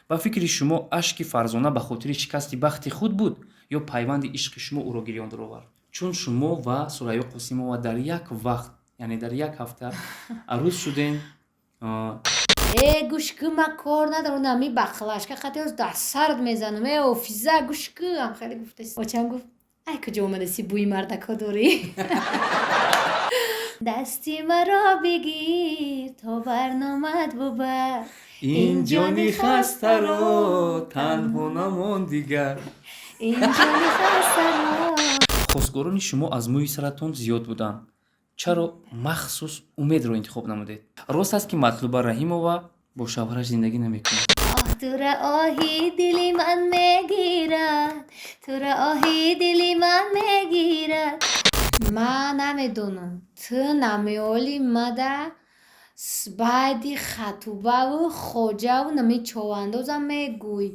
Ба фикри шумо, ашки Фарзона ба хотири шикасти бахти худ буд ё пайванди ишқи шумо ӯро гирён даровард? Чун шумо ва Сурайё Қосимова дар як вақт, яъне дар як ҳафта арӯз шудем. Э, гӯш кӣ, ман кор надорам, ами бақлашка қатиоз дастсард мезанам. Э, офиза, гӯш кӣ, ам хеле гуфта. Очам гуфт: «Ай, куҷо омадаси, бӯи мардако дорӣ?» Дасти маро бигир, то барномад бубар. Ин ҷони хастаро танҳо намон дигар. Ин ҷони хастаро. Хостгорони шумо аз мӯи саратон зиёд буданд. Чаро махсус Умедро интихоб намудед? Рост аст, ки Матлуба Раҳимова бо шавҳараш зиндагӣ намекунад? Оҳ, тура оҳи дили ман мегирад, тура оҳи дили ман мегирад. Ман намедонам, ту намеоли мада баъди хатубаву хоҷаву нами човандозам мегӯй.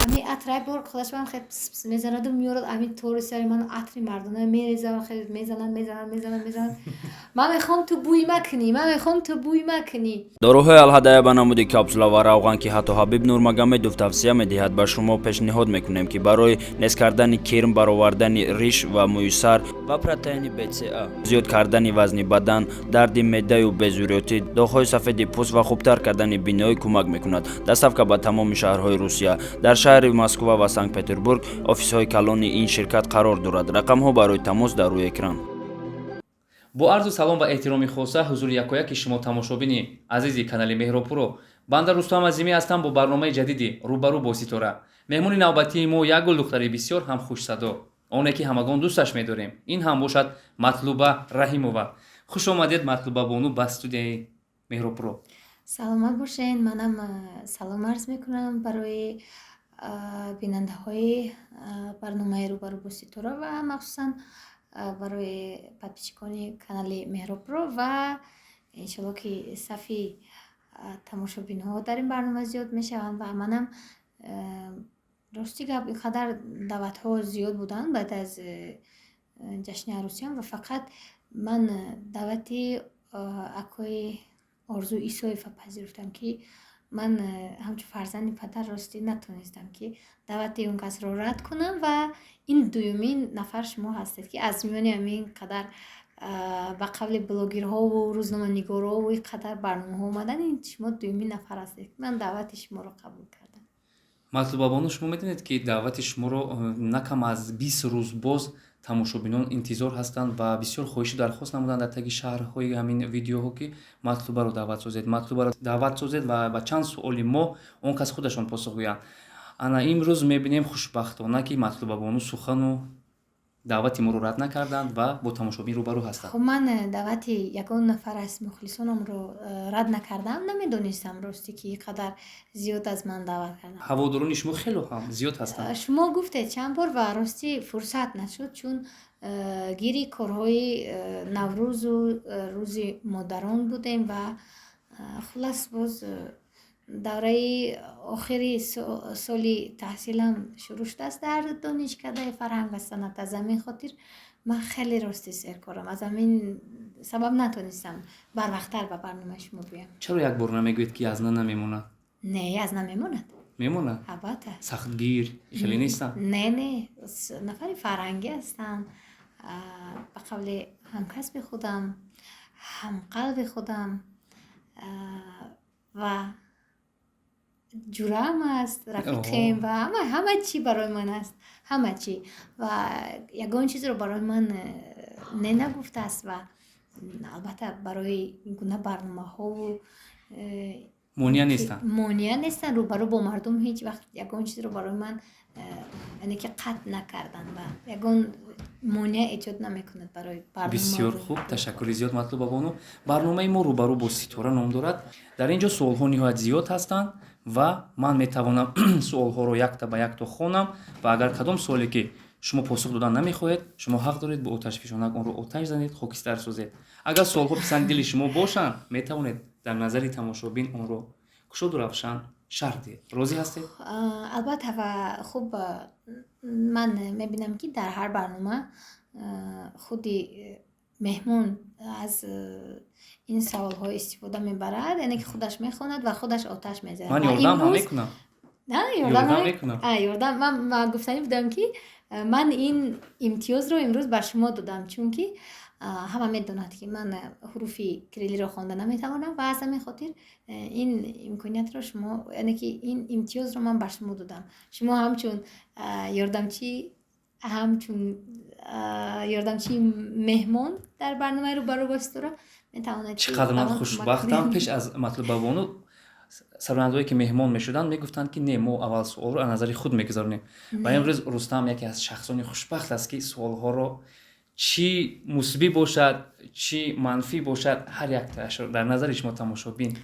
Ами атрай бор худаш ман хел пс мезанаду меорад, ами тори сари ман атри мардона мерезам, хел мезанад, мезанад, мезанад, мезанад. Ман мехоҳам, ту бӯй макунӣ, ман мехоҳам, ту бӯй макунӣ. Доруҳои Алҳадая ба намуди капсула ва равған, ки ҳатто Ҳабиб Нурмагомедов тавсия медиҳад, ба шумо пешниҳод мекунем, ки барои нест кардани кирм, баровардани риш ва мӯи сар ва протеини БЦА, зиёд кардани вазни бадан, дарди меъдаю безурётӣ, доғҳои сафеди пӯст ва хубтар кардани биноӣ кӯмак мекунад. Доставка ба тамоми шаҳрҳои Русия. Дар шаҳри Москва ва Санкт Петербург офисҳои калони ин ширкат қарор дорад. Рақамҳо барои тамос дар рӯи экран. Бо арзу салом ва эҳтироми хоса ҳузури якояки шумо, тамошобини азизи канали Меҳробпуро. Банда Рустам Азимӣ ҳастам бо барномаи ҷадиди «Рӯбарӯ бо ситора». Меҳмони навбатии мо як гулдухтари бисёр ҳам хушсадо, оне ки ҳамагон дӯсташ медорем, ин ҳам бошад Матлуба Раҳимова. Хуш омадед, Матлуба бону, ба студияи Меҳробпуро. Саломат бошед. Манам салом арз мекунам барои бинандаҳои барномаи «Рӯбарӯ бо ситора» ва махсусан барои подписчикони канали Меҳробпуро. Ва иншолло, ки сафи тамошобинҳо дар ин барнома зиёд мешаванд. Ва манам, рости гап, ин қадар даъватҳо зиёд буданд баъд аз ҷашни арӯсиам ва фақат ман даъвати акои Орзу Исоева пазируфтам, ки ман ҳамчун фарзанди падар ростӣ натонистам, ки даъвати он касро рад кунам. Ва ин дуюмин нафар шумо ҳастед, ки аз миёни ҳамин қадар, ба қавли блогерҳову рӯзноманигорҳову ин қадар барномаҳо омадан, ин шумо дуюмин нафар ҳастед, ки ман даъвати шуморо қабул кардам. Матлубабону, шумо медонед, ки даъвати шуморо на кам аз 20 рӯз боз тамошобинон интизор ҳастанд ва бисёр хоҳишу дархост намуданд дар таги шарҳҳои ҳамин видеоҳо, ки Матлубаро даъват созед, Матлубаро даъват созед ва ба чанд суоли мо он кас худашон посух гӯянд. Ана имрӯз мебинем, хушбахтона, ки Матлубабону сухану даъвати моро рад накарданд ва бо тамошобин рӯбарӯ ҳастанд. Хуб, ман даъвати ягон нафар аз мухлисонамро рад накардам. Намедонистам, ростӣ, ки ин қадар зиёд аз ман даъват карданд. Ҳаводорони шумо хело ҳам зиёд ҳастанд. Шумо гуфтед чанд бор ва ростӣ фурсат нашуд, чун гири корҳои Наврӯзу Рӯзи модарон будем ва хуллас, боз давраи охири соли таҳсилам шурӯъ шудааст дар Донишкадаи фарҳанг ва санъат. Аз ҳамин хотир ман хеле, рости, серкорам. Аз ҳамин сабаб натонистам барвақттар ба барномаи шумо биёям. Чаро як бор намегӯед, ки аз на намемонад? Не, аз на мемонад. Мемонад? Албатта. Сахтгир хеле нестанд? Не, нафари фарҳангӣ ҳастанд, ба қавли ҳамкасби худам, ҳамқалби худам ва ҷураам аст, рафиқем ва ҳама чӣ барои ман аст, ҳама чӣ. Ва ягон чизро барои ман не нагуфтааст. Ва албатта, барои ин гуна барномаҳову монеа нестанд. Монеа нестанд. Рӯбарӯ бо мардум ҳеҷ вақт ягон чизро барои ман яъне ки қатъ накарданд ва ягон монеа эҷод намекунад барои барнома. Бисёр хуб, ташаккури зиёд, Матлубабону. Барномаи мо «Рӯбарӯ бо ситора» ном дорад. Дар ин ҷо суолҳо ниҳоят зиёд ҳастанд ва ман метавонам суолҳоро якта ба якто хонам ва агар кадом суоле, ки шумо посух додан намехоҳед, шумо ҳақ доред бо оташфишонак онро оташ занед, хокистар созед. Агар суолҳо писанди дили шумо бошанд, метавонед дар назари тамошобин онро кушоду равшан шарҳ диҳед. Розӣ ҳастед? Албатта. Ва хуб, ман мебинам, ки дар ҳар барнома худи меҳмон аз ин саволҳо истифода мебарад, яъне ки худаш мехонад ва худаш оташ мезанад. Ман ёрдам ҳам мекунам. Ёрдам мекунам. Ёрдам. Ман гуфтанӣ будам, ки ман ин имтиёзро имрӯз ба шумо додам, чунки ҳама медонад, ки ман ҳуруфи кириллиро хонда наметавонам ва аз ҳамин хотир ин имкониятро шумо, яъне ки ин имтиёзро ман ба шумо додам. Шумо ҳамчун ёрдамчии меҳмон дар барномаи «Рӯбарӯ бо ситора» метавонед. Чӣ қадр ман хушбахтам! Пеш аз Матлубабону сарояндое, ки меҳмон мешуданд, мегуфтанд, ки не, мо аввал суолро аз назари худ мегузаронем. Ва имрӯз Рустам яке аз шахсони хушбахт аст, ки суолҳоро, чӣ мусбӣ бошад, чӣ манфӣ бошад, ҳар яктаашро дар назари шумо, тамошобин,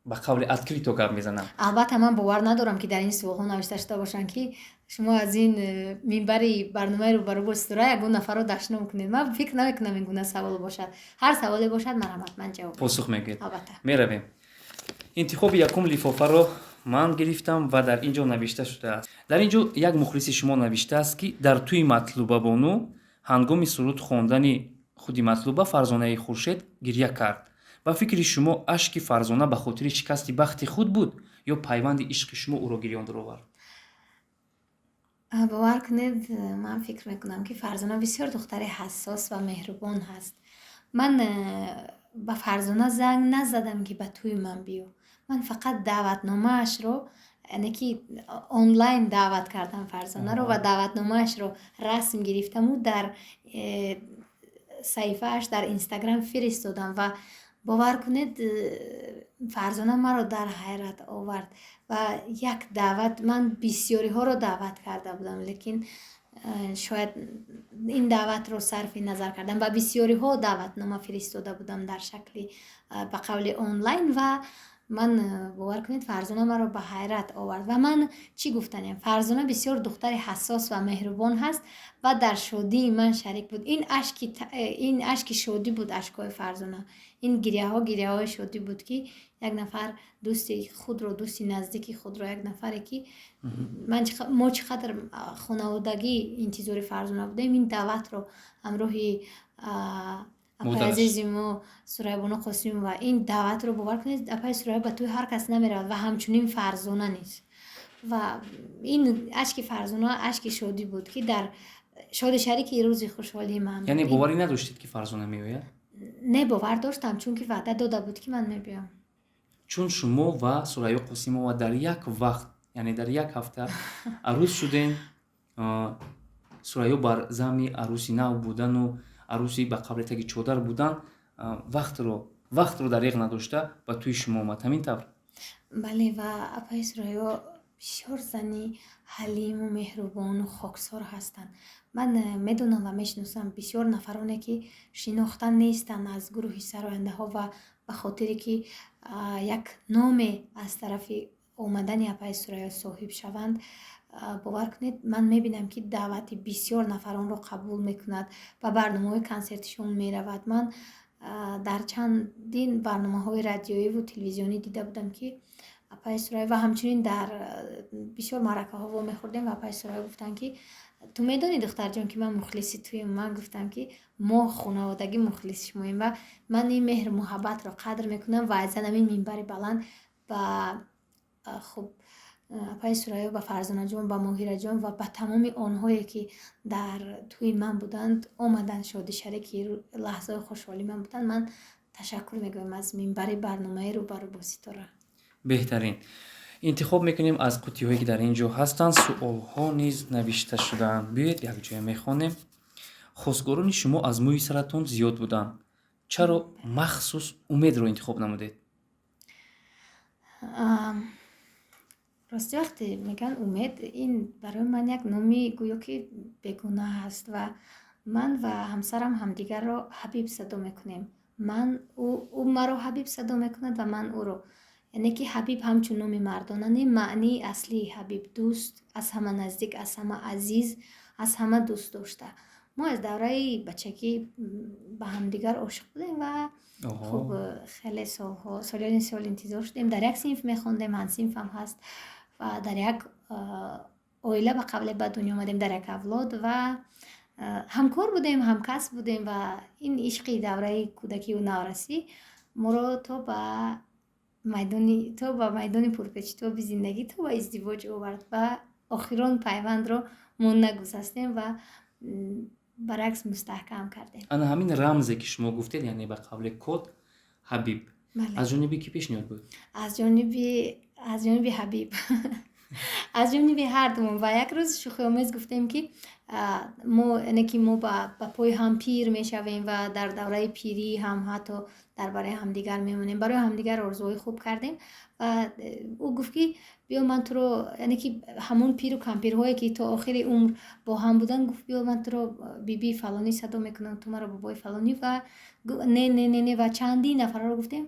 ба қавли открыто гап мезанам. Албатта, ман бовар надорам, ки дар ин суолҳо навишта шуда бошанд, ки шумо аз ин минбари барномаи «Рӯбарӯ бо ситора» ягон нафарро дашном кунед. Ман фикр намекунам ин гуна савол бошад. Ҳар саволе бошад, марҳамат, ман ҷавоб Посух мегӯед. Албатта. Меравем. Интихоби якум лифофаро ман гирифтам ва дар ин ҷо навишта шудааст. Дар ин ҷо як мухлиси шумо навиштааст, ки дар тӯи Матлубабону ҳангоми суруд хондани худи Матлуба Фарзонаи Хуршед гирья кард. Ба фикри шумо, ашки Фарзона ба хотири шикасти бахти худ буд ё пайванди ишқи шумо ӯро гирён овард? Бовар кунед, ман фикр мекунам, ки Фарзона бисёр духтари ҳассос ва меҳрубон ҳаст. Ман ба Фарзона занг назадам, ки ба тӯи ман биё. Ман фақат даъватномаашро, яъне ки онлайн даъват кардам Фарзонаро ва даъватномаашро расм гирифтаму дар саҳифааш дар Инстаграм фиристодам. Ва бовар кунед, Фарзона маро дар ҳайрат овард ва як даъват, ман бисёриҳоро даъват карда будам, лекин шояд ин даъватро сарфи назар кардам. Ба бисёриҳо даъватнома фиристода будам дар шакли ба қавли онлайн. Ва ман, бовар кунед, Фарзона маро ба ҳайрат овард. Ва ман чӣ гуфтанем, Фарзона бисёр духтари ҳассос ва меҳрубон ҳаст ва дар шодии ман шарик буд. Ин ашки шодӣ буд, ашкҳои Фарзона, ин гиряҳо гиряҳои шодӣ буд, ки як нафар дӯсти худро, дӯсти наздики худро, як нафаре, ки мо чӣ қадр хонаводагӣ интизори Фарзона будем, ин даъватро ҳамроҳи апаи азизи мо Сурайбону Қосимова ин даъватро, бовар кунед, апаи Сурайё ба тӯи ҳар кас намеравад ва ҳамчунин Фарзона низ. Ва ин ашки Фарзона ашки шодӣ буд, ки дар шоди шарики рӯзи хушҳолии ман. Яъне боварӣ надоштед, ки Фарзона меояд? Не, бовар доштам, чунки ваъда дода буд, ки ман мебиём. Чун шумо ва Сурайё Қосимова дар як вақт, яъне дар як ҳафта арӯс шудем, Сурайё бар зами арӯси нав будану арӯси ба қавли таги чодар будан вақтро дареғ надошта ба тӯи шумо омад, ҳамин тавр? Бале, ва апаи Сурайё бисёр зани ҳалиму меҳрубону хоксор ҳастанд. Ман медонам ва мешиносам бисёр нафароне, ки шинохта нестанд аз гурӯҳи сарояндаҳо ва ба хотире ки як номе аз тарафи омадани апаи Сурайё соҳиб шаванд. Бовар кунед, ман мебинам, ки даъвати бисёр нафаронро қабул мекунад, ба барномаҳои консертишон меравад. Ман дар чандин барномаҳои радиоиву телевизионӣ дида будам, ки апаи Сурайё, ва ҳамчунин дар бисёр маъракаҳо вомехӯрдем ва апаи Сурайё гуфтанд, ки ту медонӣ, духтарҷон, ки ман мухлиси туем. Ман гуфтам, ки мо хонаводагӣ мухлиси шумоем ва ман ин меҳру муҳаббатро қадр мекунам. Ва аз ҳамин минбари баланд ба, хуб, апаи Сурайё, ба Фарзонаҷон, ба Моҳираҷон ва ба тамоми онҳое, ки дар тӯи ман буданд, омаданд, шоди шарики лаҳзаҳои хушҳолии ман буданд, ман ташаккур мегӯям аз минбари барномаи «Рӯбарӯ бо ситора». Беҳтарин. Интихоб мекунем аз қуттиҳое, ки дар ин ҷо ҳастанд. Суолҳо низ навишта шудаанд. Биёед, якҷоя мехонем. Хостгорони шумо аз мӯи саратон зиёд буданд. Чаро махсус Умедро интихоб намудед? Рости, вақте мегӯянд Умед, ин барои ман як номи гӯё ки бегуна аст. Ва ман ва ҳамсарам ҳамдигарро ҳабиб садо мекунем. Ман ӯ маро ҳабиб садо мекунад ва ман ӯро. Яъне ки ҳабиб ҳамчун номи мардона не, маънии аслии ҳабиб — дӯст, аз ҳама наздик, аз ҳама азиз, аз ҳама дӯст дошта. Мо аз давраи бачагӣ ба ҳамдигар ошиқ будем ва хуб, хеле солҳо, солиёни сол интизор шудем. Дар як синф мехондем, ҳамсинфам ҳаст ва дар як оила ба қавле ба дунё омадем, дар як авлод ва ҳамкор будем, ҳамкасб будем. Ва ин ишқи давраи кӯдакиву наврасӣ моро то ба Майдони то ба майдони пурпечутоби зиндагӣ, то ба издивоҷ овард ва охирон пайвандро мо нагусастем ва баръакс мустаҳкам кардем. Ана ҳамин рамзе, ки шумо гуфтед, яъне ба қавли код Ҳабиб, аз ҷониби кӣ пешниҳод буд? Аз ҷониби Ҳабиб, аз ҷониби ҳардумон. Ва як рӯз шӯхиомез гуфтем, ки мо, яъне ки мо ба пои ҳам пир мешавем ва дар давраи пирӣ ҳам ҳатто дар барои ҳамдигар мемонем. Барои ҳамдигар орзуҳои хуб кардем ва ӯ гуфт, ки биё, ман туро, яъне ки ҳамон пиру кампирҳое, ки то охири умр бо ҳам буданд, гуфт: «Биё, ман туро бибии фалонӣ садо мекунам, ту маро бобои фалонӣ». Ва не, не, не, не, ва чандин нафарҳоро гуфтем.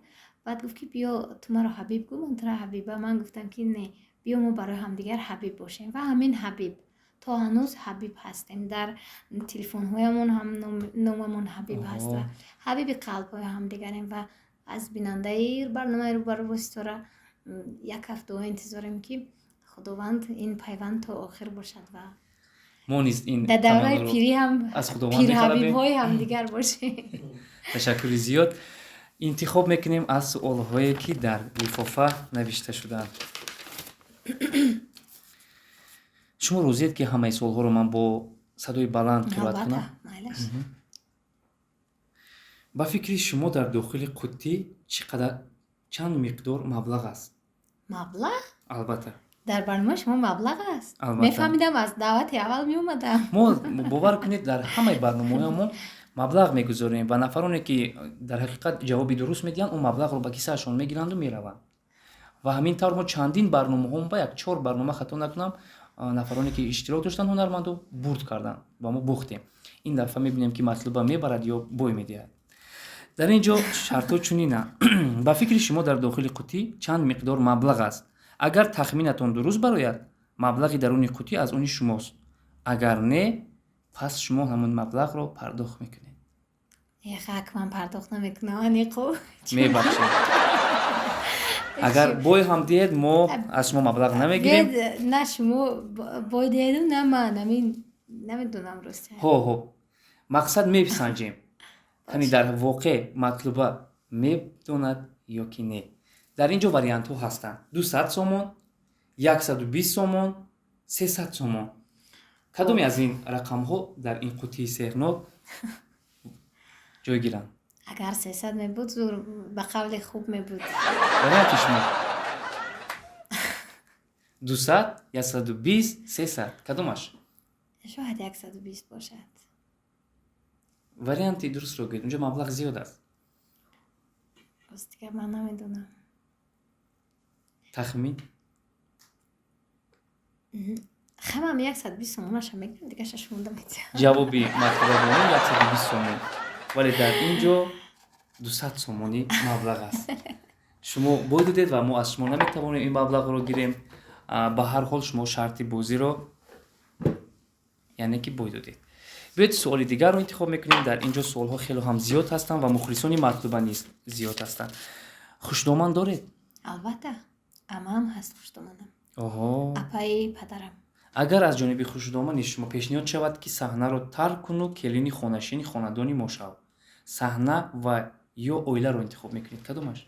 Баъд гуфт, ки биё, ту маро Ҳабиб гӯ, ман туро Ҳабиба. Ман гуфтам, ки не, биё, мо барои ҳамдигар Ҳабиб бошем. Ва ҳамин Ҳабиб, то ҳанӯз Ҳабиб ҳастем. Дар телефонҳоямон ҳам номамон Ҳабиб ҳаст ва ҳабиби қалбҳои ҳамдигарем. Ва аз бинандаи барномаи «Рӯбарӯ бо ситора» як ҳафтао интизорем, ки Худованд ин пайванд то охир бошад ва мо низ ин дар давраи таманноро пирӣ ҳам аз Худованд металабем. пирҳабибҳои ҳамдигар бошем. Ташаккури зиёд. Интихоб мекунем аз суолҳое, ки дар лифофа навишта шудаанд. Шумо розиед, ки ҳамаи суолҳоро ман бо садои баланд қироат Албатта. кунам? Майлаш. Ба фикри шумо, дар дохили қуттӣ чӣ қадар, чанд миқдор маблағ аст? Маблағ? Албатта. Дар барномаи шумо маблағ аст? Албатта. Мефаҳмидам, аз даъвати аввал меомадам. Мо, бовар кунед, дар ҳамаи барномаҳои мо маблағ мегузорем ва нафароне, ки дар ҳақиқат ҷавоби дуруст медиҳанд, он маблағро ба кисаашон мегиранду мераванд. Ва ҳамин тавр мо чандин барномаҳо, ба як чор барнома, хато накунам, нафароне, ки иштирок доштанд, ҳунармандо бурд карданд ва мо бохтем. Ин дафъа мебинем, ки Матлуба мебарад ё бой медиҳад. Дар ин ҷо шартҳо чунинанд: ба фикри шумо, дар дохили қуттӣ чанд миқдор маблағ аст? Агар тахминатон дуруст барояд, маблағи даруни қуттӣ аз они шумост, агар не, пас шумо ҳамон маблағро пардохт мекунед. Ехак, ман пардохт намекунам, аниқу. Мебахшед, агар бой ҳам диҳед, мо аз шумо маблағ намегирем. Биёед, на шумо бой диҳеду, на ман. Амин, намедонам, рости. Ҳо, ҳо, мақсад меписанҷем, кани дар воқеъ Матлуба медонад ё ки не. Дар ин ҷо вариантҳо ҳастанд: 200 сомон, 120 сомон, 300 сомон. Кадоме аз ин рақамҳо дар ин қуттии сеҳрнок ҷой гиранд? Агар 300 мебуд, зур, ба қавли хуб мебуд. Варианти шумо 200, 120, 300, кадомаш? Шояд 120 бошад. Варианти дурустро гӯед, унҷо маблағ зиёд аст. Рости гап, ман намедонам. Тахмин? Хамам 120 сомонаша мегирам, дигаша шумода метиҳам. Ҷавоби Матлубабону 120 сомон, вале дар ин ҷо 200 сомонӣ маблағ аст. Шумо бой додед ва мо аз шумо наметавонем ин маблағро гирем. Ба ҳар ҳол, шумо шарти бозиро, яъне ки бой додед. Биёед, суоли дигарро интихоб мекунем. Дар ин ҷо суолҳо хело ҳам зиёд ҳастанд ва мухлисони Матлуба низ зиёд ҳастанд. Хушдоман доред? Албатта, амам ҳаст, хушдоманам. Оҳо. Апаи падарам. Агар аз ҷониби хушдомани шумо пешниҳод шавад, ки саҳнаро тарк куну келини хонашини хонадони мо шав, саҳна ва ё оиларо интихоб мекунед, кадомаш?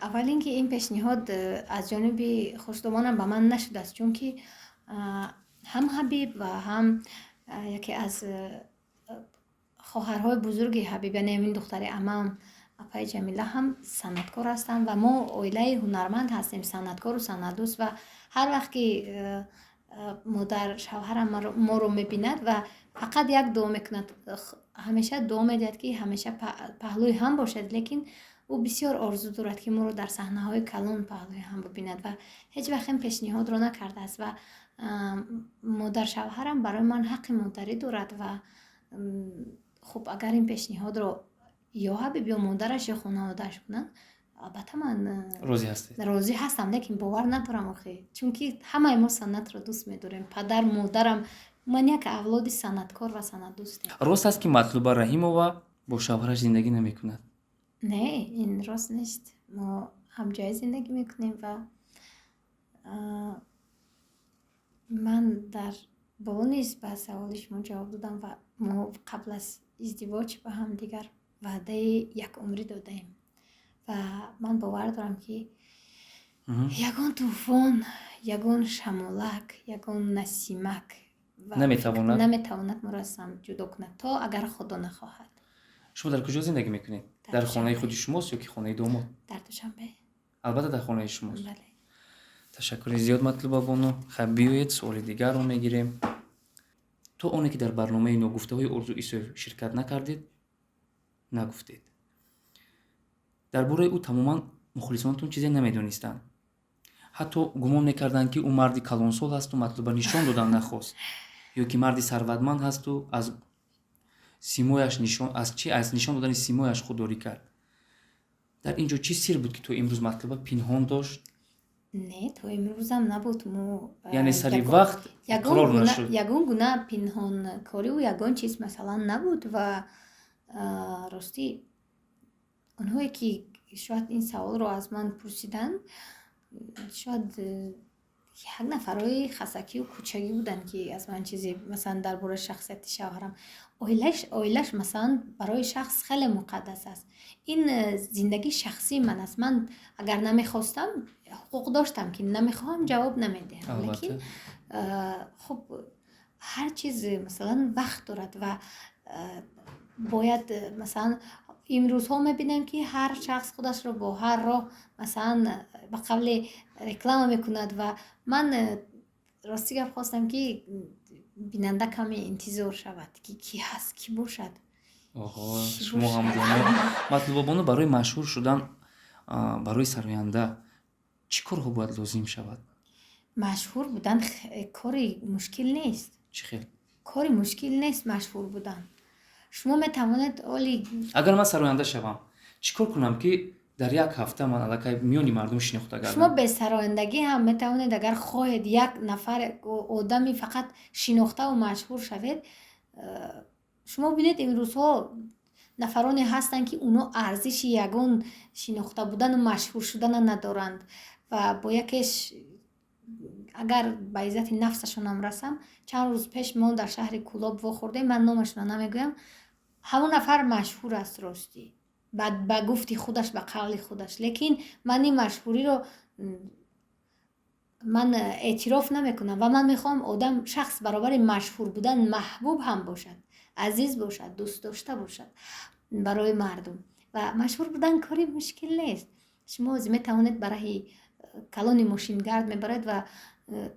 Аввал ин ки ин пешниҳод аз ҷониби хушдомонам ба ман нашудааст, чунки ҳам Ҳабиб ва ҳам яке аз хоҳарҳои бузурги Ҳабиб, яъне ҳамин духтари амам, апаи Ҷамила, ҳам санъаткор ҳастанд ва мо оилаи ҳунарманд ҳастем, санъаткору санъатдӯст. Ва ҳар вақт ки модар шавҳарам моро мебинад ва фақат як дуо мекунад, ҳамеша дуо медиҳад, ки ҳамеша паҳлӯи ҳам бошад. Лекин ӯ бисёр орзу дорад, ки моро дар саҳнаҳои калон паҳлӯи ҳам бибинад ва ҳеҷ вақт ин пешниҳодро накардааст. Ва модаршавҳарам барои ман ҳаққи модарӣ дорад. Ва хуб, агар ин пешниҳодро ё Ҳабиб, ё модараш, ё хонаводааш кунанд, албатта ман Розӣ ҳастед? Розӣ ҳастам, лекин бовар надорам охи, чунки ҳамаи мо санъатро дӯст медорем, падар, модарам, ман як авлоди санъаткор ва санъатдӯстем. Рост аст, ки Матлуба Раҳимова бо шавҳараш зиндагӣ намекунад? Не, ин рост нест. Мо ҳамҷоя зиндагӣ мекунем ва ман дар боло низ ба саволи шумо ҷавоб додам ва мо қабл аз издивоҷ ба ҳамдигар ваъдаи якумрӣ додаем. Ва ман бовар дорам, ки ягон тӯфон, ягон шамолак, ягон насимак наметавонад. Наметавонад моро аз ҳам ҷудо кунад, то агар Худо нахоҳад. Шумо дар куҷо зиндагӣ мекунед? Дар хонаи худи шумост ё ки хонаи домод? Дар Душанбе. Албатта, дар хонаи шумост. Бале. Ташаккури зиёд, Матлуба бону. Хаб, биёед, суоли дигарро мегирем. То оне ки дар барномаи «Ногуфтаҳои Орзу Исоев» ширкат накардед, нагуфтед, дар бораи ӯ тамоман мухлисонатон чизе намедонистанд, ҳатто гумон мекарданд, ки ӯ марди калонсол ҳасту Матлуба нишон додан нахост ё ки марди сарватманд ҳасту аз симояш нишон аз чи аз нишон додани симояш худдорӣ кард. Дар ин ҷо чӣ сир буд, ки то имрӯз Матлуба пинҳон дошт? Не, то имрӯзам набуд мо. Яъне сари вақт иқрор нашуд? Ягон гуна пинҳонкориву ягон чиз, масалан, набуд. Ва ростӣ, онҳое ки шояд ин саволро аз ман пурсиданд, шояд як нафарҳои хасакию кӯчагӣ буданд, ки аз ман чизе, масалан, дар бораи шахсияти шавҳарам. Оилаш, масалан, барои шахс хеле муқаддас аст. Ин зиндагии шахсии ман аст. Ман агар намехостам, ҳуқуқ доштам, ки намехоҳам, ҷавоб намедиҳам, лекин хуб, ҳар чиз, масалан, вақт дорад ва бояд, масалан, имрӯзҳо мебинем, ки ҳар шахс худашро бо ҳар роҳ, масалан, ба қавле реклама мекунад. Ва ман, рости гап, хостам, ки бинанда каме интизор шавад, ки кӣ ҳаст, кӣ бошад. Оҳо, шумо ҳам донед, Матлуба бону, барои машҳур шудан, барои сароянда чӣ корҳо бояд лозим шавад? Машҳур будан кори мушкил нест. Чӣ хел? Кори мушкил нест машҳур будан. Шумо метавонед оли Агар ман сароянда шавам, чӣ кор кунам, ки дар як ҳафта ман аллакай миёни мардум шинохта Шумо гардам? Бесарояндагӣ ҳам метавонед, агар хоҳед, як нафар одами фақат шинохтаву машҳур шавед. Шумо бинед, имрӯзҳо нафароне ҳастанд, ки оно арзиши ягон шинохта будану машҳур шудана надоранд. Ва бо якеш, агар ба иззати нафсашонам расам, чанд рӯз пеш мо дар шаҳри Кӯлоб вохӯрдем, ман номашонро намегӯям. Ҳамон нафар машҳур аст, ростӣ, ба гуфти худаш, ба қавли худаш, лекин ман ин машҳуриро ман эътироф намекунам ва ман мехоҳам одам, шахс баробари машҳур будан маҳбуб ҳам бошад, азиз бошад, дӯстдошта бошад барои мардум. Ва машҳур будан кори мушкил нест. Шумо ҳозир метавонед ба раҳи калони мошингард мебаред ва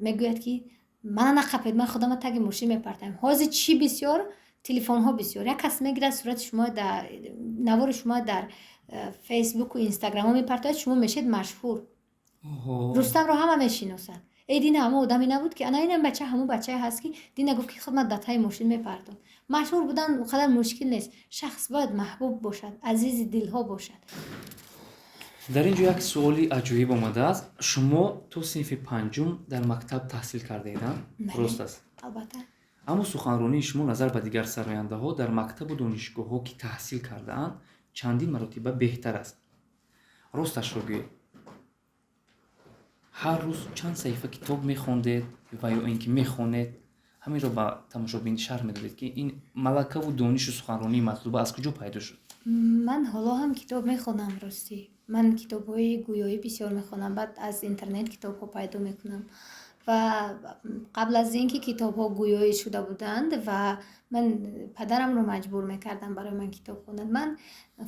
мегӯяд, ки мана нақапед, ман худама таги мошин мепартаем. Ҳозир чӣ бисёр, телефонҳо бисёр, як кас мегирад, сурати шумо, дар навори шумо дар Фейсбуку Инстаграмҳо мепартояд, шумо мешед машҳур. Рустамро ҳама мешиносад. Эй, дина ҳамо одаме набуд, ки ана инам бача ҳамон бачае ҳаст, ки дина гуфт, ки худ ман дар таи мошин мепартом. Машҳур будан он қадар мушкил нест. Шахс бояд маҳбуб бошад, азизи дилҳо бошад. Дар ин ҷо як суоли аҷоиб омадааст. Шумо то синфи панҷум дар мактаб таҳсил кардаед, рост аст? Албатта. Аммо суханронии шумо назар ба дигар сарояндаҳо, дар мактабу донишгоҳҳо ки таҳсил кардаанд, чандин маротиба беҳтар аст. Росташро гӯед, ҳар рӯз чанд саҳифа китоб мехондед ва ё ин ки мехонед? Ҳаминро ба тамошобин шарҳ медодед, ки ин малакаву донишу суханронии Матлуба аз куҷо пайдо шуд? Ман ҳоло ҳам китоб мехонам. Ростӣ, ман китобҳои гӯёӣ бисёр мехонам, баъд аз интернет китобҳо пайдо мекунам. Ва қабл аз ин ки китобҳо гӯёӣ шуда буданд, ва ман падарамро маҷбур мекардам барои ман китоб хонад. Ман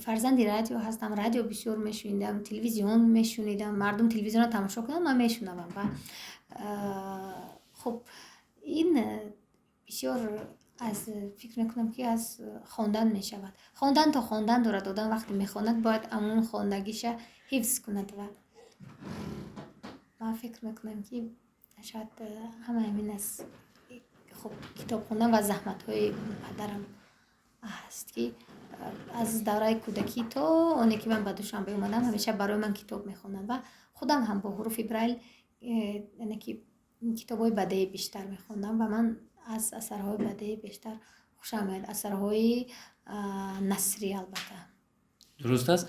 фарзанди радио ҳастам, радио бисёр мешунидам, телевизион мешунидам. Мардум телевизионро тамошо кунанд, ман мешунавам. Ва хуб, ин бисёр аз, фикр мекунам, ки аз хондан мешавад. Хондан то хондан дорад. Одам вақте мехонад, бояд ҳамон хондагиша ҳифз кунад. Ва ман фикр мекунам, ки шояд ҳама ҳамин аз, хуб, китоб хондан ва заҳматҳои падарам аст, ки аз давраи кӯдакӣ то оне ки ман ба Душанбе омадам, ҳамеша барои ман китоб мехонданд. Ва худам ҳам бо ҳуруфи Брайл, яъне ки китобҳои бадеӣ бештар мехондам. Ва ман аз асарҳои бадеӣ бештар хушам меояд, асарҳои насрӣ, албатта. Дуруст аст.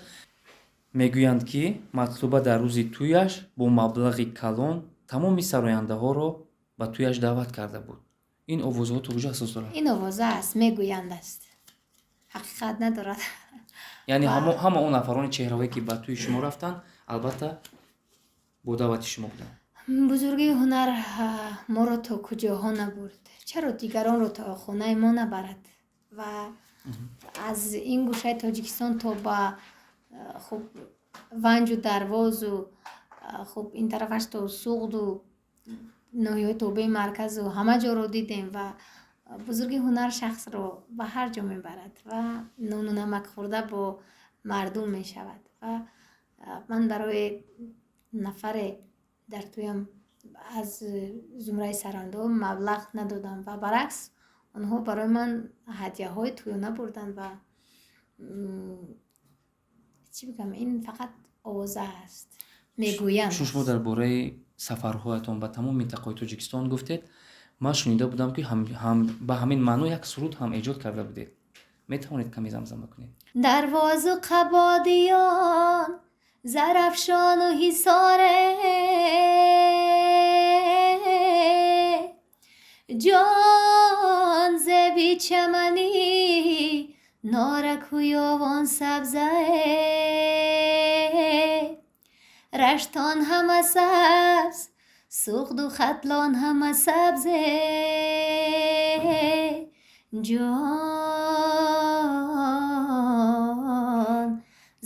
Мегӯянд, ки Матлуба дар рӯзи тӯяш бо маблағи калон тамоми сарояндаҳоро ба тӯяш даъват карда буд. Ин овозҳо то куҷо асос дорад? Ин овоза аст, мегӯянд аст. Ҳақиқат надорад. Яъне ҳама он нафарони чеҳраҳое, ки ба тӯи шумо рафтанд, албатта, бо даъвати шумо буданд. Бузургии ҳунар моро то куҷоҳо набурд, чаро дигаронро то хонаи мо набарад? Ва аз ин гӯшаи Тоҷикистон то ба, хуб, Ванҷу Дарвозу, хуб, ин тарафаш то Суғду ноҳияҳои тобеи марказу ҳама ҷоро дидем. Ва бузурги ҳунар шахсро ба ҳар ҷо мебарад ва нону намак хӯрда бо мардум мешавад. Ва ман барои нафаре дар тӯям аз зумраи сарандаҳо маблағ надодам ва баръакс, онҳо барои ман ҳадяҳои тӯёна бурданд. Ва чӣ бигӯям, ин фақат овоза аст, мегӯянд. Чун шумо дар бораи сафарҳоятон ба тамоми минтақаҳои Тоҷикистон гуфтед, ман шунида будам, ки ба ҳамин маъно як суруд ҳам эҷод карда будед. Метавонед каме замзама кунед? Дарвозу Қабодиён, Зарафшону Ҳисоре, ҷон зеби чаманӣ, норакӯёвон сабзае, Раштон ҳама сабз, Суғду Хатлон ҳама сабзе, ҷон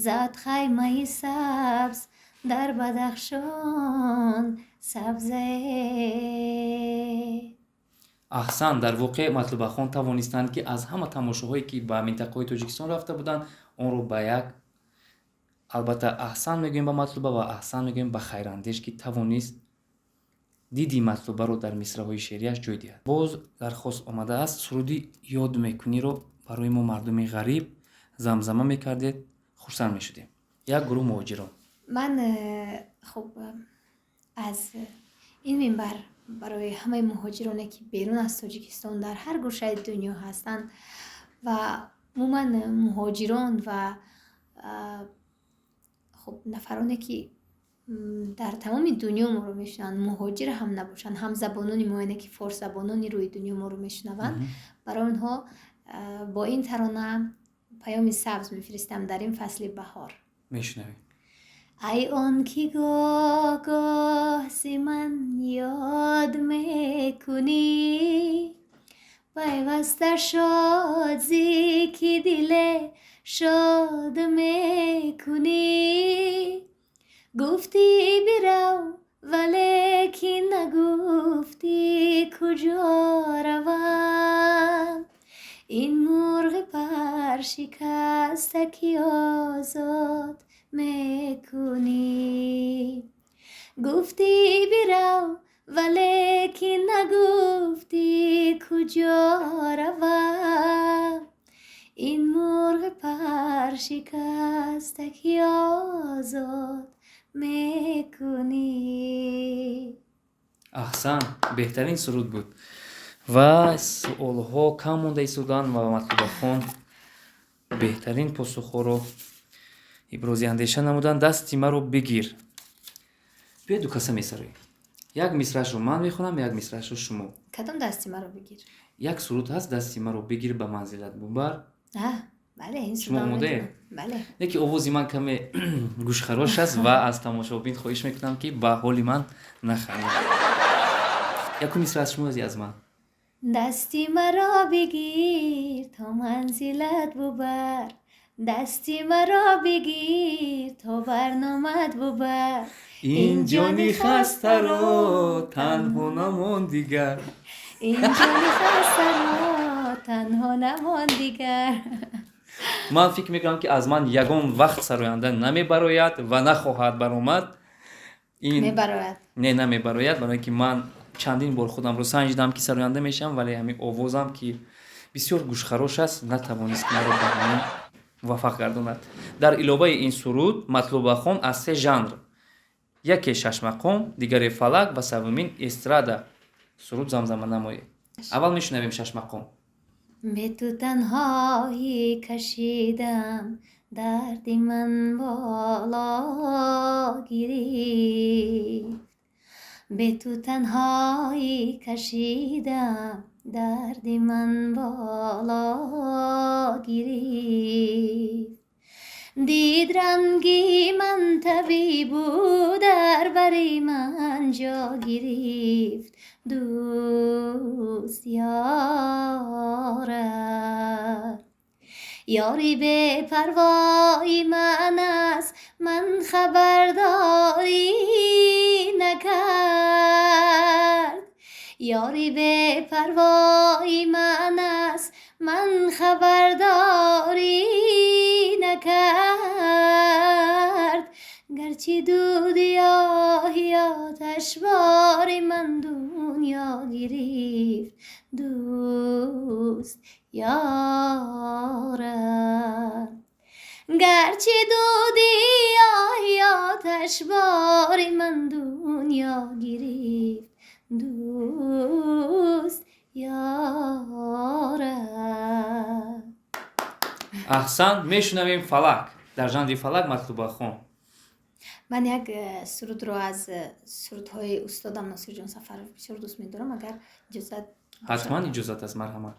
зад хаймаи сабз дар Бадахшон сабзе. Аҳсан! Дар воқеъ, Матлубахон тавонистанд, ки аз ҳама тамошоҳое, ки ба минтақаҳои Тоҷикистон рафта буданд, онро ба як, албатта, аҳсан мегӯем ба Матлуба ва аҳсан мегӯем ба Хайрандеш, ки тавонист диди Матлубаро дар мисраҳои шеърияш ҷой диҳад. Боз дархост омадааст: суруди «Ёд мекуниро» барои мо, мардуми ғариб, замзама мекардед, хурсанд мешудем. Як гурӯҳ муҳоҷирон. Ман, хуб, аз ин минбар барои ҳамаи муҳоҷироне, ки берун аз Тоҷикистон дар ҳар гӯшаи дунё ҳастанд ва умуман муҳоҷирон ва, хуб, нафароне, ки дар тамоми дунё моро мешунаванд, муҳоҷир ҳам набошанд, ҳамзабонони мо, яъне ки форсзабонони рӯи дунё моро мешунаванд, барои онҳо бо ин тарона паёми сабз мефиристам дар ин фасли баҳор. Мешунавем. Ай он ки гоҳ-гоҳ зи ман ёд мекунӣ, пайваста шод зӣ ки диле шод мекунӣ, гуфтӣ бирав, валекин нагуфтӣ куҷо равам, ин мурғи паршикаста ки озод мекунӣ, гуфтӣ бирав, валекин нагуфтӣ куҷо равам, ин мурғи паршикаста ки озод мекунӣ. Аҳсан, беҳтарин суруд буд. Ва суолҳо кам монда истоданд ва Матлубахон беҳтарин посухҳоро ибрози андеша намуданд. «Дасти маро бигир» биёед, дукаса месароем. Як мисраашро ман мехонам, як мисраашро шумо. Кадом «Дасти маро бигир»? Як суруд ҳаст: «Дасти маро бигир, ба манзилат бубар». Бале, ин Шумо сурудро омодаед? медонам. Бале. Не ки овози ман каме гӯшхарош аст ва аз тамошобин хоҳиш мекунам, ки ба ҳоли ман нахандад. Якум мисра аз шумо, аз ман. Дасти маро бигир, то манзилат бубар, дасти маро бигир, то барномад бубар. Ин ҷони хастаро танҳо намон дигар. Ин ҷони хастаро танҳо намон дигар. Ман фикр мекунам, ки аз ман ягон вақт сароянда намебарояд ва нахоҳад баромад ин. Мебарояд. Не, намебарояд, барое ки ман чандин бор худамро санҷидам, ки сароянда мешавам, вале ҳамин овозам, ки бисёр гӯшхарош аст, натавонист маро ба ҳамин муваффақ гардонад. Дар иловаи ин суруд Матлубахон аз се жанр, яке шашмақом, дигаре фалак ва севумин эстрада, суруд замзама намоед. Аввал мешунавем шашмақом. Бе ту танҳоӣ кашидам, дарди ман боло гирифт, бе ту танҳоӣ кашидам. Дарди ман боло гирифт. Дид ранги ман табибу дар бари ман ҷо гирифт. Дӯст ёра, ёри бепарвои ман аст, ман хабардорӣ накард. Ёри бепарвои ман аст, ман хабардорӣ накард. Гарчи дуди оҳи оташбори ман дунё гирифт. Дӯст ёра, гарчи дуди оҳи оташбори ман дунё гирифт. Дӯст ёра. Аҳсан! Мешунавем фалак, дар жанри фалак, Матлубахон. Ман як сурудро аз сурудҳои устодам Носирҷон Сафаров бисёр дӯст медорам, агар иҷозат. Ҳатман, иҷозат аст, марҳамат.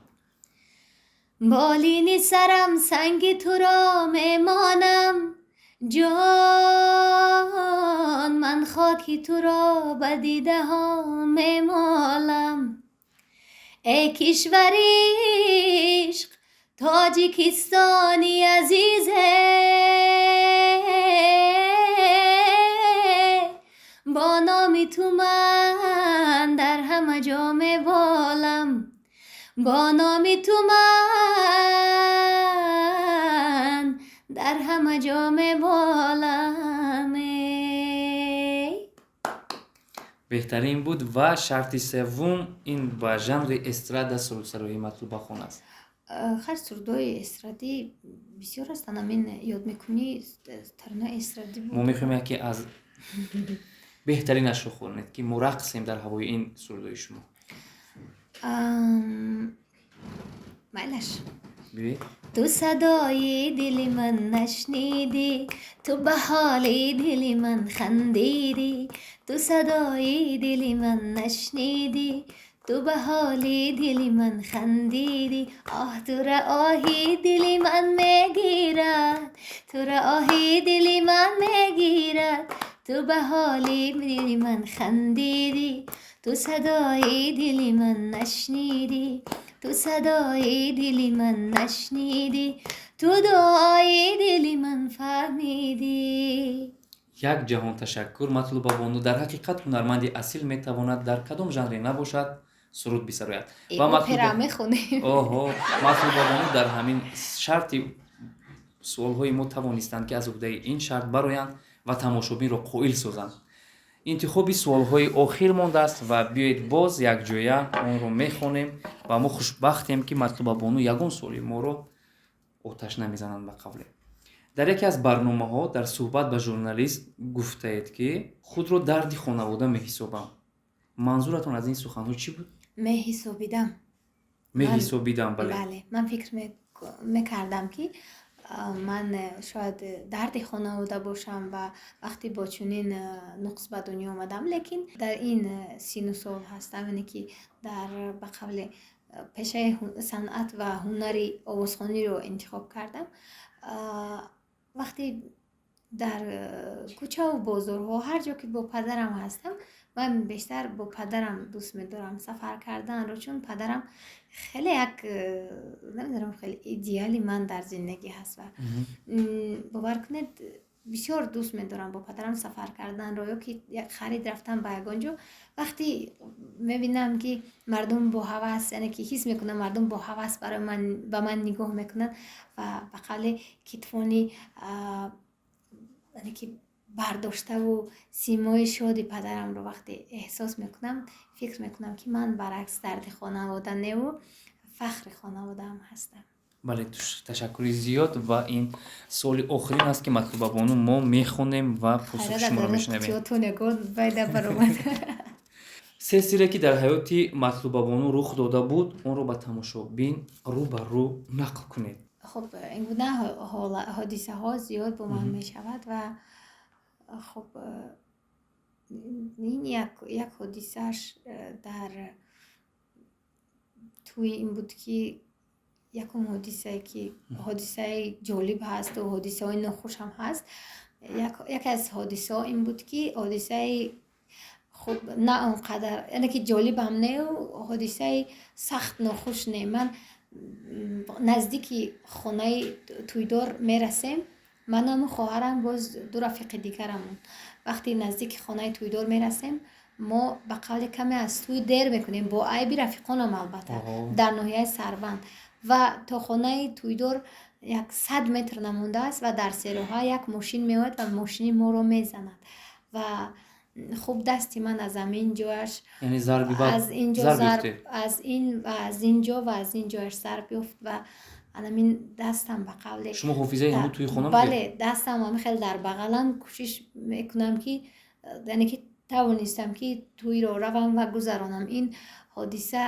Болини сарам санги туро мемонам, ҷон, ман хоки туро ба дидаҳо мемолам. Эй кишвари ишқ, Тоҷикистони азизе, бо номи ту ман дар ҳама ҷо меболам, бо номи ту ман дар ҳама ҷо меболам. Беҳтарин буд. Ва шарти севум ин ба жанри эстрада сурудсароии Матлубахон аст. Ҳар сурудҳои эстрадӣ бисёр ҳастанд, амин ёд мекунӣ, таронаи эстрадӣ. Мо мехоҳем яке аз беҳтаринашро хонед, ки мо рақсем дар ҳавои ин сурудҳои шумо. Майлаш. Биёед. Ту садои дили ман нашнидӣ, ту ба ҳоли дили ман хандидӣ. Ту садои дили ман нашнидӣ, ту ба ҳоли дили ман хандидӣ. Оҳ, тура оҳи дили ман мегирад, тура оҳи дили ман мегирад. Ту ба ҳоли дили ман хандидӣ, ту садои дили ман нашнидӣ, ту садои дили ман нашнидӣ, ту дуои дили ман фаҳмидӣ. Як ҷаҳон ташаккур, Матлуба бону. Дар ҳақиқат, ҳунарманди асил метавонад дар кадом жанре набошад, суруд бисарояд. Ва опера мехонем. Оҳо, Матлуба бону дар ҳамин шарти суолҳои мо тавонистанд, ки аз уҳдаи ин шарт бароянд ва тамошобинро қоил созанд. Интихоби суолҳои охир мондааст ва биёед, боз якҷоя онро мехонем. Ва мо хушбахтем, ки Матлуба бону ягон суоли моро оташ намезананд. Ба қавле, дар яке аз барномаҳо дар суҳбат ба журналист гуфтаед, ки худро дарди хонавода меҳисобам. Манзуратон аз ин суханҳо чӣ буд? Меҳисобидам. Меҳисобидам, бале. Бале, ман фикр мекардам, ки ман шояд дарди хонавода бошам ва вақте бо чунин нуқс ба дунё омадам, лекин дар ин сину сол ҳастам, яъне ки дар ба қавле пешаи санъат ва ҳунари овозхониро интихоб кардам. Вақте дар кӯчаву бозорҳо, ҳар ҷо ки бо падарам ҳастам, ман бештар бо падарам дӯст медорам сафар карданро, чун падарам хеле як, намедонам, хеле идеали ман дар зиндагӣ ҳаст. Ва бовар кунед, бисёр дӯст медорам бо падарам сафар карданро ё ки харид рафтан ба ягон ҷо. Вақте мебинам, ки мардум бо ҳавас, яъне ки ҳис мекунам, мардум бо ҳавас барои ман, ба ман нигоҳ мекунанд ва ба қавле китфони, яъне ки бардоштаву симои шоди падарамро вақте эҳсос мекунам, фикр мекунам, ки ман баръакс дарди хонавода неву фахри хонаводаам ҳастам. Бале, ташаккури зиёд. Ва ин суоли охирин аст, ки, Матлуба бону, мо мехонем ва посухи шуморо мешунавем. Се сире, ки дар ҳаёти Матлубабону рух дода буд, онро ба тамошобин рӯ ба рӯ нақл кунед. Хуб, ин гуна ҳодисаҳо зиёд бо ман мешавад. Ва хуб, ин як ҳодисааш дар Тӯи ин буд, ки якум ҳодисае, ки ҳодисаи ҷолиб ҳасту ҳодисаҳои нохушам ҳаст. Яке аз ҳодисаҳо ин буд, ки ҳодисаи хуб, на он қадар, яъне ки ҷолибам неу ҳодисаи сахт нохуш не. Ман наздики хонаи тӯйдор мерасем, манаму хоҳарам, боз ду рафиқи дигарамон. Вақте наздики хонаи тӯйдор мерасем, мо ба қавли каме аз тӯй дер мекунем, бо айби рафиқонам албатта, дар ноҳияи Сарбанд. Ва то хонаи тӯйдор 100 метр намондааст ва дар сероҳа як мошин меояд ва мошини моро мезанад. Ва хуб, дасти ман аз ҳамин ҷояш аз инҷо, аз ин ва аз ин ҷо ва аз ин ҷояш зарб ёфт ва анамин дастам ба қавле Шумо ҳофизаи ҳамун тӯи хона? Бале, дастам ҳами хел дар бағалам. Кӯшиш мекунам, ки яъне ки тавонистам, ки тӯйро равам ва гузаронам. Ин ҳодиса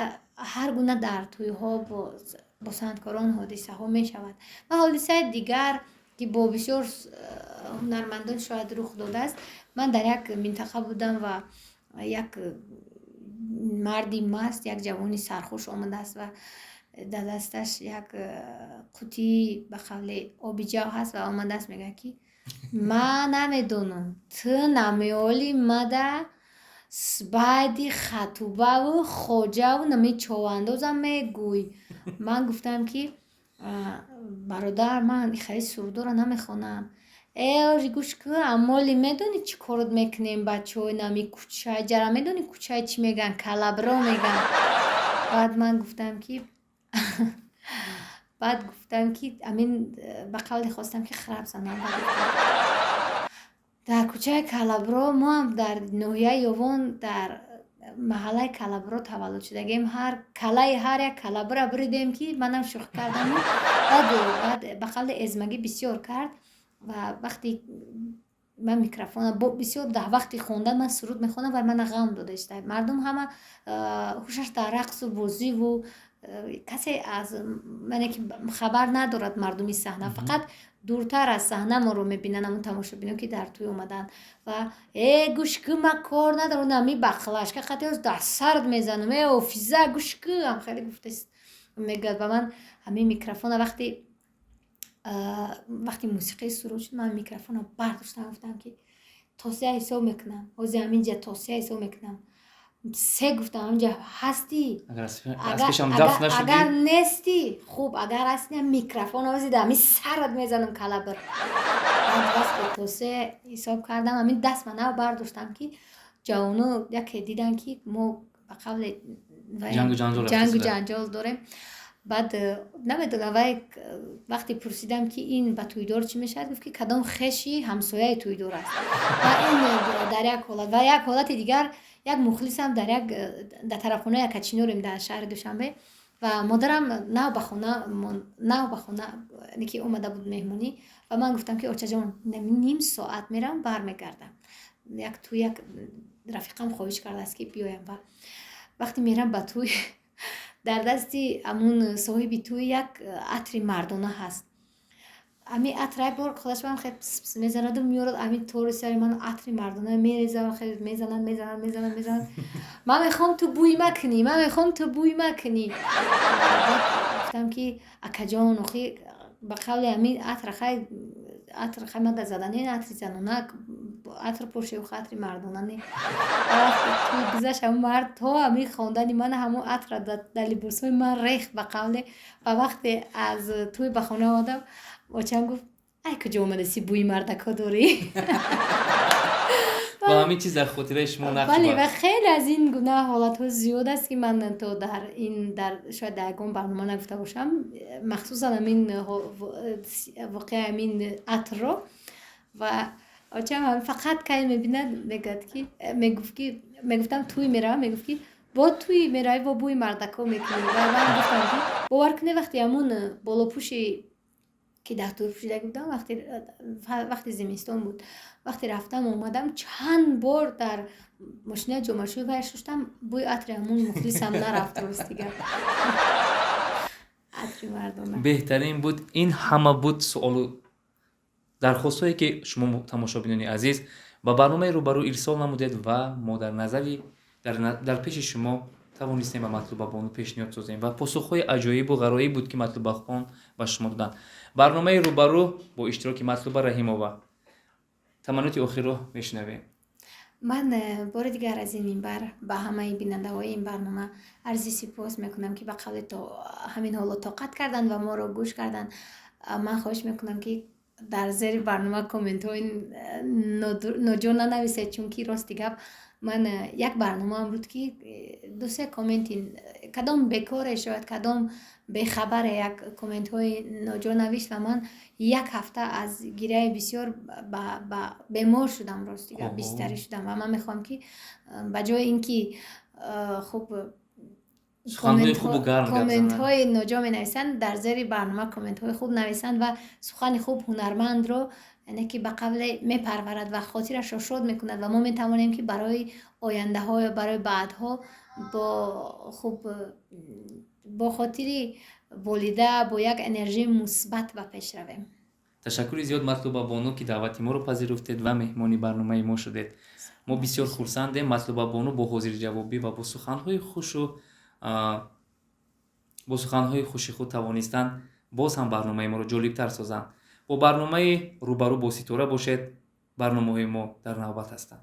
ҳар гуна дар тӯйҳо бо санъаткорон ҳодисаҳо мешавад. Ва ҳодисаи дигар, ки бо бисёр ҳунармандон шояд рух додааст. Ман дар як минтақа будам ва як марди маст, як ҷавони сархуш омадааст ва дар дасташ як қутии ба қавли оби ҷав ҳаст ва омадааст, мегӯяд, ки ман намедонам, ту намеоли мада баъди хатубаву хоҷаву нами човандозам мегӯй. Ман гуфтам, ки бародар, ман хеле сурудоро намехонам. Э, ожи, гӯш кӯ, амоли медонӣ чӣ корот мекунем? Бачаҳои нами кӯчаи ҷара медонӣ, кӯчаи чӣ мегӯянд? Калабро мегӯянд. Баъд ман гуфтам, ки баъд гуфтам, ки амин ба қавле хостам, ки храп занам. Дар кӯчаи Калабро, моам дар ноҳияи Ёвон, дар маҳаллаи Калабро таваллуд шудагем. Ҳар калаи ҳар як калабра буридем, ки манам шӯхӣ кардаму баъд ба қавли эзмагӣ бисёр кард. Ва вақте ман микрофона бисёр дар вақти хондан ман суруд мехонам ва мана ғам дода иста. Мардум ҳама ҳушаш дар рақсу бозиву касе аз мане ки хабар надорад. Мардуми саҳна фақат дуртар аз саҳна моро мебинанд, ҳамун тамошобино, ки дар тӯй омаданд. Ва э, гӯш кӯ, ман кор надорам, ами бақлашка қатиоз дар сард мезанам. Э, офиза, гӯш кӯ, ам хеле гуфтаст, мегӯяд ба ман. Ҳамин микрофона вақти мусиқии суруд шуд, ман микрофона бардоштам, гуфтам, ки то се ҳисоб мекунам, ҳозир ҳаминҷа то се ҳисоб мекунам. Се гуфтам, ҳаминҷа ҳастӣ, агар нестӣ, хуб, агар ҳастӣ, микрофон ҳозир дар ҳамин сарат мезанам, калабр. Вақте то се ҳисоб кардам, ҳамин даст ман нав бардоштам, ки ҷавоно яке дидан, ки мо ба қавле ҷангу ҷанҷол дорем. Баъд намедонам, вай вақте пурсидам, ки ин ба тӯйдор чӣ мешавад, гуфт, ки кадом хеши ҳамсояи тӯйдор аст. Ва ин дар як ҳолат ва як ҳолати дигар, як мухлисам дар як дар тарафхонаи Акачинорем дар шаҳри Душанбе ва модарам нав ба хона ки омада буд меҳмонӣ. Ва ман гуфтам, ки очаҷон, ним соат мерам, бармегардам, як тӯй як рафиқам хоҳиш кардааст, ки биёям. Ва вақте мерам ба тӯй, дар дасти ҳамун соҳиби тӯй як атри мардона ҳаст. Ҳамин атр як бор худаш ба ман хеле пс мезанаду меорад, ҳамин тори сари ман атри мардона мерезад, хеле мезанад, мезанад, мезанад, мезанад. Ман мехоҳам ту бӯй макунӣ, ман мехоҳам ту бӯй макунӣ. Гуфтам, ки акаҷон, охи, ба қавли ҳамин атр хай, атр хай мада задани, атри занона атр пошеву атри мардона не. Вақте тӯй гузашт, ҳамун мард то ҳамин хондани ман ҳамун атра дар либосҳои ман рехт, ба қавле. Ва вақте аз тӯй ба хона омадам, очам гуфт: «Ай, куҷо омадаси, бӯи мардакҳо дорӣ?» Ва ҳамин чиз дар хотираи шумо нақш Бале, ва хеле аз ин гуна ҳолатҳо зиёд аст, ки ман то дар ин дар шояд дар ягон барнома нагуфта бошам, махсусан ҳамин воқеа, ҳамин атрро. Ва очам фақат кай мебинад, мегӯяд, ки мегуфт, ки мегуфтам, тӯй меравам, мегуфт, ки бо тӯй меравӣ, бо бӯи мардакҳо мекунӣ. Ва ман гуфтам, ки бовар кунед, вақте ҳамун болопӯши, ки дар тӯй пӯшида будам, вақти зимистон буд, вақте рафтам омадам, чанд бор дар мошинаи ҷомашӯӣ вай шуштам, бӯи атри ҳамун мухлисам нарафт. Рости гап, атри мардона. Беҳтарин буд. Ин ҳама буд суолу дархостҳое, ки шумо, тамошобинони азиз, ба барномаи «Рӯбарӯ» ирсол намудед ва мо дар назари дар пеши шумо Тавонистем ба Матлубабону пешниҳод созем ва посухҳои аҷоибу ғароиб буд, ки Матлубахон ба шумо доданд. Барномаи «Рӯбарӯ» бо иштироки Матлуба Раҳимова. Таманноти охирро мешунавем. Ман бори дигар аз ин минбар ба ҳамаи бинандаҳои ин барнома арзи сипос мекунам, ки ба қавли то ҳамин ҳоло тоқат карданд ва моро гӯш карданд. Ман хоҳиш мекунам, ки дар зери барнома комментҳои ноҷо нанависед, чунки, рости гап, ман як барномаам буд, ки дусе комменти кадом бекоре, шояд кадом бехабаре як комментҳои ноҷо навишт ва ман як ҳафта аз гиряи бисёр бемор шудам, рости гап, бистарӣ шудам. Ва ман мехоҳам, ки ба ҷои ин ки хуб комментҳои ноҷо менависанд, дар зери барнома комментҳои хуб нависанд ва сухани хуб ҳунармандро, яъне ки ба қавле, мепарварад ва хотирашро шод мекунад ва мо метавонем, ки барои ояндаҳо ё барои баъдҳо бо хуб, бо хотири болида, бо як энержии мусбат ба пеш равем. Ташаккури зиёд, Матлуба бону, ки даъвати моро пазируфтед ва меҳмони барномаи мо шудед. Мо бисёр хурсандем. Матлуба бону бо ҳозирҷавобӣ ва бо суханҳои хуши худ тавонистанд боз ҳам барномаи моро ҷолибтар созанд. Бо барномаи «Рӯбарӯ бо ситора» бошед. Барномаҳои мо дар навбат ҳастанд.